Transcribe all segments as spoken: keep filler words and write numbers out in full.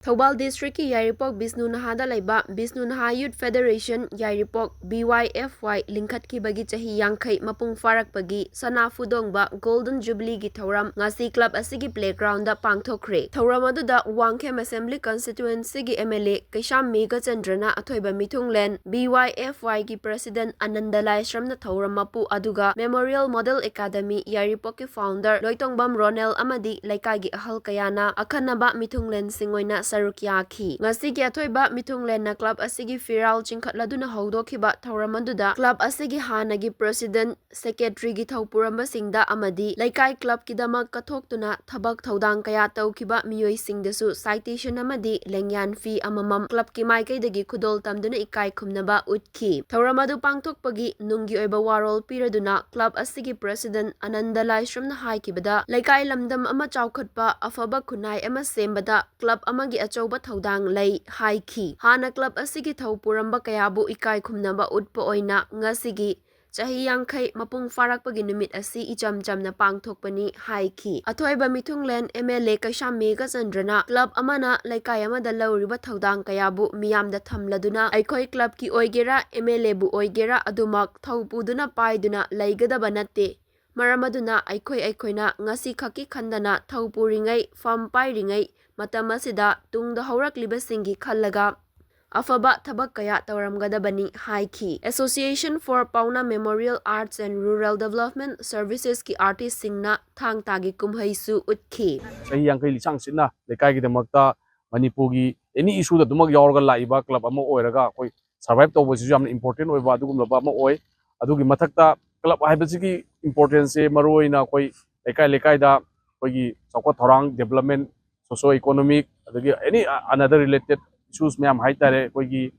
ꯊꯧꯕꯥꯜ ꯗꯤꯁꯇ꯭ꯔꯤꯛꯀꯤ ꯌꯥꯏꯔꯤꯄꯣꯛ ꯕꯤꯁꯅꯨ ꯅꯍꯥꯗ ꯂꯩꯕ ꯕꯤꯁꯅꯨ ꯅꯍꯥ ꯌꯨꯠ ꯐꯦꯗꯔꯦꯁꯟ ꯌꯥꯏꯔꯤꯄꯣꯛ, B Y F Y, ꯂꯤꯡꯈꯠꯈꯤꯕꯒꯤ ꯆꯍꯤ ꯌꯥꯡꯈꯩ ꯃꯄꯨꯡ ꯐꯥꯔꯛꯄꯒꯤ ꯁꯅꯥ ꯐꯨꯗꯣꯡꯕ ꯒꯣꯜꯗꯟ ꯖꯨꯕꯤꯂꯤꯒꯤ ꯊꯧꯔꯝ ꯉꯁꯤ ꯀ꯭ꯂꯕ ꯑꯁꯤꯒꯤ ꯄ꯭ꯂꯦꯒ꯭ꯔꯥꯎꯟꯗ ꯄꯥꯡꯊꯣꯛꯈ꯭ꯔꯦ꯫ ꯊꯧꯔꯝ ꯑꯗꯨꯗ ꯋꯥꯡꯈꯦꯝ ꯑꯦꯁꯦꯝꯕ꯭ꯂꯤ ꯀꯟꯁꯇꯤꯇ꯭ꯋꯦꯟꯁꯤꯒꯤ M L A ꯀꯩꯁꯥꯝ ꯃꯦꯘꯆꯟꯗ꯭ꯔꯅ ꯑꯊꯣꯏꯕ ꯃꯤꯊꯨꯡꯂꯦꯟ, B Y F Y ꯒꯤ ꯄ꯭ꯔꯦꯁꯤꯗꯦꯟ ꯑꯅꯟꯗ ꯂꯥꯏꯁ꯭ꯔꯝꯅ ꯊꯧꯔꯝ ꯃꯄꯨ, ꯑꯗꯨꯒ Memorial Model Academy ꯌꯥꯏꯔꯤꯄꯣꯛꯀꯤ ꯐꯥꯎꯟꯗꯔ ꯂꯣꯏꯇꯣꯡꯕꯝ ꯔꯣꯅꯦꯜ ꯑꯃꯗꯤ ꯂꯩꯀꯥꯏꯒꯤ ꯑꯍꯜ ꯀꯌꯥꯅ ꯑꯈꯟꯅꯕ ꯃꯤꯊꯨꯡꯂꯦꯟꯁꯤꯡ ꯑꯣꯏꯅ ꯁꯔꯨꯛ ꯌꯥꯈꯤ꯫ ꯉꯁꯤꯒꯤ ꯑꯊꯣꯏꯕ ꯃꯤꯊꯨꯡꯂꯦꯟꯅ ꯀ꯭ꯂꯕ ꯑꯁꯤꯒꯤ ꯐꯤꯔꯥꯜ ꯆꯤꯡꯈꯠꯂꯗꯨꯅ ꯍꯧꯗꯣꯛꯈꯤꯕ ꯊꯧꯔꯝ ꯑꯗꯨꯗ ꯀ꯭ꯂꯕ ꯑꯁꯤꯒꯤ ꯍꯥꯟꯅꯒꯤ ꯄ꯭ꯔꯦꯁꯤꯗꯦꯟ, ꯁꯦꯀ꯭ꯔꯦꯇꯔꯤꯒꯤ ꯊꯧꯄꯨꯔꯝꯕꯁꯤꯡꯗ ꯑꯃꯗꯤ ꯂꯩꯀꯥꯏ ꯀ꯭ꯂꯕꯀꯤꯗꯃꯛ ꯀꯠꯊꯣꯛꯇꯨꯅ ꯊꯕꯛ ꯊꯧꯗꯥꯡ ꯀꯌꯥ ꯇꯧꯈꯤꯕ ꯃꯤꯑꯣꯏꯁꯤꯡꯗꯁꯨ citation ꯑꯃꯗꯤ ꯂꯦꯡꯌꯥꯟ ꯐꯤ ꯑꯃꯃꯝ ꯀ꯭ꯂꯕꯀꯤ ꯃꯥꯏꯀꯩꯗꯒꯤ ꯈꯨꯗꯣꯜ ꯇꯝꯗꯨꯅ ꯏꯀꯥꯏ ꯈꯨꯝꯅꯕ ꯎꯠꯈꯤ꯫ ꯊꯧꯔꯝ ꯑꯗꯨ ꯄꯥꯡꯊꯣꯛꯄꯒꯤ ꯅꯨꯡꯒꯤ ꯑꯣꯏꯕ ꯋꯥꯔꯣꯜ ꯄꯤꯔꯗꯨꯅ ꯀ꯭ꯂꯕ ꯑꯁꯤꯒꯤ ꯄ꯭ꯔꯦꯁꯤꯗꯦꯟ ꯑꯅꯟꯗ ꯂꯥꯏꯁ꯭ꯔꯝꯅ ꯍꯥꯏꯈꯤꯕꯗ, ꯂꯩꯀꯥꯏ ꯂꯝꯗꯝ ꯑꯃ ꯆꯥꯎꯈꯠꯄ, ꯑꯐꯕ ꯈꯨꯟꯅꯥꯏ ꯑꯃ ꯁꯦꯝꯕꯗ ꯀ꯭ꯂꯕ ꯑꯃꯒꯤ ꯑꯆꯧꯕ ꯊꯧꯗꯥꯡ ꯂꯩ ꯍꯥꯏꯈꯤ꯫ ꯍꯥꯟꯅ ꯀ꯭ꯂꯕ ꯑꯁꯤꯒꯤ ꯊꯧ ꯄꯨꯔꯝꯕ ꯀꯌꯥꯕꯨ ꯏꯀꯥꯏ ꯈꯨꯝꯅꯕ ꯎꯠꯄ ꯑꯣꯏꯅ ꯉꯁꯤꯒꯤ ꯆꯍꯤ ꯌꯥꯡꯈꯩ ꯃꯄꯨꯡ ꯐꯥꯔꯛꯄꯒꯤ ꯅꯨꯃꯤꯠ ꯑꯁꯤ ꯏꯆꯝ ꯆꯝꯅ ꯄꯥꯡꯊꯣꯛꯄꯅꯤ ꯍꯥꯏꯈꯤ꯫ ꯑꯊꯣꯏꯕ ꯃꯤꯊꯨꯡꯂꯦꯟ M L A Keisham ꯃꯦꯘꯆꯟꯗ꯭ꯔꯅ club ꯑꯃꯅ ꯂꯩꯀꯥꯏ ꯑꯃꯗ ꯂꯧꯔꯤꯕ ꯊꯧꯗꯥꯡ ꯀꯌꯥꯕꯨ ꯃꯤꯌꯥꯝꯗ ꯊꯝꯂꯗꯨꯅ ꯑꯩꯈꯣꯏ ꯀ꯭ꯂꯕꯀꯤ ꯑꯣꯏꯒꯦꯔꯥ, M L A ꯕꯨ ꯑꯣꯏꯒꯦꯔꯥ, ꯑꯗꯨꯃꯛ ꯊꯧ ꯄꯨꯗꯨꯅ ꯄꯥꯏꯗꯨꯅ ꯂꯩꯒꯗꯕ ꯅꯠꯇꯦ꯫ ꯃꯔꯝ ꯑꯗꯨꯅ ꯑꯩꯈꯣꯏ ꯑꯩꯈꯣꯏꯅ ꯉꯁꯤ ꯈꯛꯀꯤ ꯈꯟꯗꯅ ꯊꯧ ꯄꯨꯔꯤꯉꯩ, ꯐꯝ ꯄꯥꯏꯔꯤꯉꯩ ꯃꯇꯝ ꯑꯁꯤꯗ ꯇꯨꯡꯗ ꯍꯧꯔꯛꯂꯤꯕꯁꯤꯡꯒꯤ ꯈꯜꯂꯒ ꯑꯐꯕ ꯊꯕꯛ ꯀꯌꯥ ꯇꯧꯔꯝꯒꯗꯕꯅꯤ ꯍꯥꯏꯈꯤ꯫ Association for Pauna Memorial Arts and Rural Development Servicesꯀꯤ artistꯁꯤꯡꯅ ꯊꯥꯡ ꯇꯥꯒꯤ ꯀꯨꯝꯍꯩꯁꯨ ꯎꯠꯈꯤ꯫ ꯆꯍꯤ ꯌꯥꯡꯈꯩ ꯂꯤꯁꯥꯡ ꯁꯤꯠꯅ ꯂꯩꯀꯥꯏꯒꯤꯗꯃꯛꯇ ꯃꯅꯤꯄꯨꯔꯒꯤ ꯑꯦꯅꯤ ꯏꯁꯨꯗ ꯑꯗꯨꯃꯛ ꯌꯥꯎꯔꯒ ꯂꯥꯛꯏꯕ ꯀ꯭ꯂꯕ ꯑꯃ ꯑꯣꯏꯔꯒ ꯑꯩꯈꯣꯏ ꯁꯔꯚꯥꯏꯚ ꯇꯧꯕꯁꯤꯁꯨ ꯌꯥꯝꯅ ꯏꯝꯄꯣꯔꯇꯦꯟ ꯑꯣꯏꯕ ꯑꯗꯨꯒꯨꯝꯂꯕ ꯑꯃ ꯑꯣꯏ꯫ ꯑꯗꯨꯒꯤ ꯃꯊꯛꯇ ꯀ꯭ꯂꯕ ꯍꯥꯏꯕꯁꯤꯒꯤ ꯏꯝꯄꯣꯔꯇꯦꯟꯁꯁꯦ ꯃꯔꯨꯑꯣꯏꯅ ꯑꯩꯈꯣꯏ ꯂꯩꯀꯥꯏ ꯂꯩꯀꯥꯏꯗ ꯑꯩꯈꯣꯏꯒꯤ ꯆꯥꯎꯈꯠ ꯊꯧꯔꯥꯡ, ꯗꯦꯕꯂꯞꯃꯦꯟ, ꯁꯣꯁꯤꯌꯣ ꯏꯀꯣꯅꯣꯃꯤꯛ, ꯑꯗꯒꯤ ꯑꯦꯅꯤ ꯑꯅꯗꯔ ꯔꯤꯂꯦꯇꯦꯠ ꯏꯁꯨꯁ ꯃꯌꯥꯝ ꯍꯥꯏꯇꯥꯔꯦ, ꯑꯩꯈꯣꯏꯒꯤ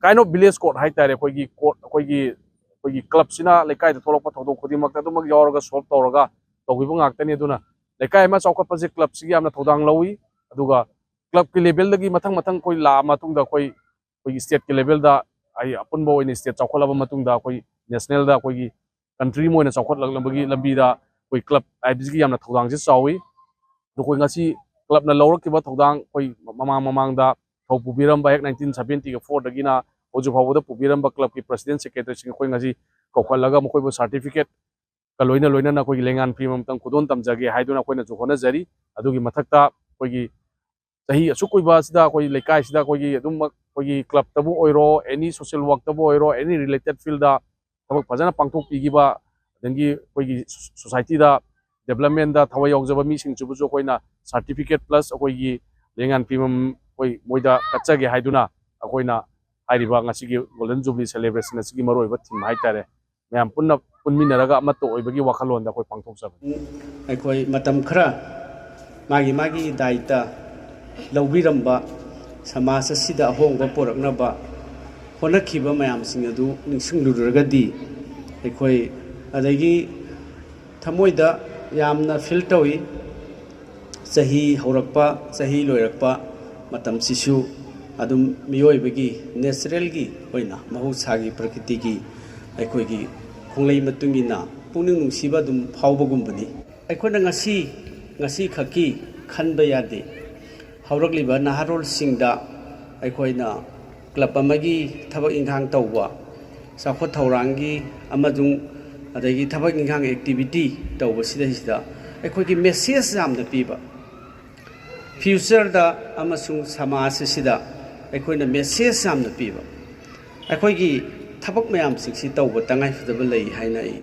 kind of village court ꯍꯥꯏꯇꯥꯔꯦ, ꯑꯩꯈꯣꯏꯒꯤ ꯀꯣꯔꯠ, ꯑꯩꯈꯣꯏꯒꯤ ꯑꯩꯈꯣꯏꯒꯤ ꯀ꯭ꯂꯕꯁꯤꯅ ꯂꯩꯀꯥꯏꯗ ꯊꯣꯛꯂꯛꯄ ꯊꯧꯗꯣꯛ ꯈꯨꯗꯤꯡꯃꯛꯇ ꯑꯗꯨꯃꯛ ꯌꯥꯎꯔꯒ ꯁꯣꯜꯕ ꯇꯧꯔꯒ ꯇꯧꯈꯤꯕ ꯉꯥꯛꯇꯅꯤ꯫ ꯑꯗꯨꯅ ꯂꯩꯀꯥꯏ ꯑꯃ ꯆꯥꯎꯈꯠꯄꯁꯦ ꯀ꯭ꯂꯕꯁꯤꯒꯤ ꯌꯥꯝꯅ ꯊꯧꯗꯥꯡ ꯂꯧꯏ꯫ ꯑꯗꯨꯒ ꯀ꯭ꯂꯕꯀꯤ ꯂꯦꯚꯦꯜꯗꯒꯤ ꯃꯊꯪ ꯃꯊꯪ ꯑꯩꯈꯣꯏ ꯂꯥꯛꯑ ꯃꯇꯨꯡꯗ ꯑꯩꯈꯣꯏ ꯑꯩꯈꯣꯏꯒꯤ ꯁ꯭ꯇꯦꯠꯀꯤ ꯂꯦꯚꯦꯜꯗ, ꯑꯩ ꯑꯄꯨꯟꯕ ꯑꯣꯏꯅ ꯁ꯭ꯇꯦꯠ ꯆꯥꯎꯈꯠꯂꯕ ꯃꯇꯨꯡꯗ ꯑꯩꯈꯣꯏ ꯅꯦꯁꯅꯦꯜꯗ ꯑꯩꯈꯣꯏꯒꯤ ꯀꯟꯇ꯭ꯔꯤ ꯑꯃ ꯑꯣꯏꯅ ꯆꯥꯎꯈꯠꯂꯛꯅꯕꯒꯤ ꯂꯝꯕꯤꯗ ꯑꯩꯈꯣꯏ ꯀ꯭ꯂꯕ ꯍꯥꯏꯕꯁꯤꯒꯤ ꯌꯥꯝꯅ ꯊꯧꯗꯥꯡꯁꯦ ꯆꯥꯎꯏ꯫ ꯑꯗꯣ ꯑꯩꯈꯣꯏ ꯉꯁꯤ clubꯅ ꯂꯧꯔꯛꯈꯤꯕ ꯊꯧꯗꯥꯡ, ꯑꯩꯈꯣꯏ ꯃꯃꯥꯡ ꯃꯃꯥꯡꯗ ꯊꯧ ꯄꯨꯕꯤꯔꯝꯕ ꯍꯦꯛ nineteen seventy fourꯗꯒꯤꯅ ꯍꯧꯖꯤꯛ ꯐꯥꯎꯕꯗ ꯄꯨꯕꯤꯔꯝꯕ clubꯀꯤ president secretaryꯁꯤꯡ ꯑꯩꯈꯣꯏ ꯉꯁꯤ ꯀꯧꯈꯠꯂꯒ ꯃꯈꯣꯏꯕꯨ certificateꯀ ꯂꯣꯏꯅ ꯂꯣꯏꯅꯅ ꯑꯩꯈꯣꯏꯒꯤ ꯂꯦꯡꯉꯥꯟ ꯐꯤ ꯑꯃꯃꯝꯇꯪ ꯈꯨꯗꯣꯜ ꯇꯝꯖꯒꯦ ꯍꯥꯏꯗꯨꯅ ꯑꯩꯈꯣꯏꯅꯁꯨ ꯍꯣꯠꯅꯖꯔꯤ꯫ ꯑꯗꯨꯒꯤ ꯃꯊꯛꯇ ꯑꯩꯈꯣꯏꯒꯤ ꯆꯍꯤ ꯑꯁꯨꯛ ꯀꯨꯏꯕ ꯑꯁꯤꯗ ꯑꯩꯈꯣꯏ ꯂꯩꯀꯥꯏꯁꯤꯗ ꯑꯩꯈꯣꯏꯒꯤ ꯑꯗꯨꯝꯃꯛ ꯑꯩꯈꯣꯏꯒꯤ clubꯇꯕꯨ ꯑꯣꯏꯔꯣ, any social workꯇꯕꯨ ꯑꯣꯏꯔꯣ, any related fieldꯗ ꯊꯕꯛ ꯐꯖꯅ ꯄꯥꯡꯊꯣꯛꯄꯤꯈꯤꯕ, ꯑꯗꯒꯤ ꯑꯩꯈꯣꯏꯒꯤ societyꯗ developmentꯗ ꯊꯋꯥꯏ ꯌꯥꯎꯖꯕ ꯃꯤꯁꯤꯡꯁꯤꯕꯨꯁꯨ ꯑꯩꯈꯣꯏꯅ certificate plus ꯑꯩꯈꯣꯏꯒꯤ ꯂꯦꯡꯉꯥꯟ ꯐꯤꯃꯝ ꯑꯩꯈꯣꯏ ꯃꯣꯏꯗ ꯀꯠꯆꯒꯦ ꯍꯥꯏꯗꯨꯅ ꯑꯩꯈꯣꯏꯅ ꯍꯥꯏꯔꯤꯕ ꯉꯁꯤꯒꯤ Golden Jubilee celebration ꯑꯁꯤꯒꯤ ꯃꯔꯨꯑꯣꯏꯕ theme ꯍꯥꯏꯇꯥꯔꯦ꯫ ꯃꯌꯥꯝ ꯄꯨꯟꯅ ꯄꯨꯟꯃꯤꯟꯅꯔꯒ ꯑꯃꯠꯇ ꯑꯣꯏꯕꯒꯤ ꯋꯥꯈꯜꯂꯣꯟꯗ ꯑꯩꯈꯣꯏ ꯄꯥꯡꯊꯣꯛꯆꯕꯅꯤ꯫ ꯑꯩꯈꯣꯏ ꯃꯇꯝ ꯈꯔ ꯃꯥꯒꯤ ꯃꯥꯒꯤ ꯗꯥꯏꯇ ꯂꯧꯕꯤꯔꯝꯕ, ꯁꯃꯥꯖ ꯑꯁꯤꯗ ꯑꯍꯣꯡꯕ ꯄꯨꯔꯛꯅꯕ ꯍꯣꯠꯅꯈꯤꯕ ꯃꯌꯥꯝꯁꯤꯡ ꯑꯗꯨ ꯅꯤꯡꯁꯤꯡꯂꯨꯔꯒꯗꯤ ꯑꯩꯈꯣꯏ ꯑꯗꯒꯤ ꯊꯃꯣꯏꯗ ꯌꯥꯝꯅ feel ꯇꯧꯏ꯫ ꯆꯍꯤ ꯍꯧꯔꯛꯄ, ꯆꯍꯤ ꯂꯣꯏꯔꯛꯄ ꯃꯇꯝꯁꯤꯁꯨ ꯑꯗꯨꯝ ꯃꯤꯑꯣꯏꯕꯒꯤ naturalꯒꯤ ꯑꯣꯏꯅ, ꯃꯍꯧꯁꯥꯒꯤ, ꯄ꯭ꯔꯀ꯭ꯔꯤꯇꯤꯒꯤ ꯑꯩꯈꯣꯏꯒꯤ ꯈꯣꯡꯂꯩ ꯃꯇꯨꯡ ꯏꯟꯅ ꯄꯨꯛꯅꯤꯡ ꯅꯨꯡꯁꯤꯕ ꯑꯗꯨꯝ ꯐꯥꯎꯕꯒꯨꯝꯕꯅꯤ꯫ ꯑꯩꯈꯣꯏꯅ ꯉꯁꯤ, ꯉꯁꯤ ꯈꯛꯀꯤ ꯈꯟꯕ ꯌꯥꯗꯦ꯫ ꯍꯧꯔꯛꯂꯤꯕ ꯅꯍꯥꯔꯣꯜꯁꯤꯡꯗ ꯑꯩꯈꯣꯏꯅ club ꯑꯃꯒꯤ ꯊꯕꯛ ꯏꯟꯈꯥꯡ ꯇꯧꯕ, ꯆꯥꯎꯈꯠ ꯊꯧꯔꯥꯡꯒꯤ ꯑꯃꯁꯨꯡ ꯑꯗꯒꯤ ꯊꯕꯛ ꯏꯟꯈꯥꯡ activity ꯇꯧꯕꯁꯤꯗꯩꯁꯤꯗ ꯑꯩꯈꯣꯏꯒꯤ message ꯌꯥꯝꯅ ꯄꯤꯕ, futureꯗ ꯑꯃꯁꯨꯡ ꯁꯃꯥꯖ ꯑꯁꯤꯗ ꯑꯩꯈꯣꯏꯅ message ꯌꯥꯝꯅ ꯄꯤꯕ, ꯑꯩꯈꯣꯏꯒꯤ ꯊꯕꯛ ꯃꯌꯥꯝꯁꯤꯡꯁꯤ ꯇꯧꯕ ꯇꯉꯥꯏꯐꯗꯕ ꯂꯩ ꯍꯥꯏꯅ ꯑꯩ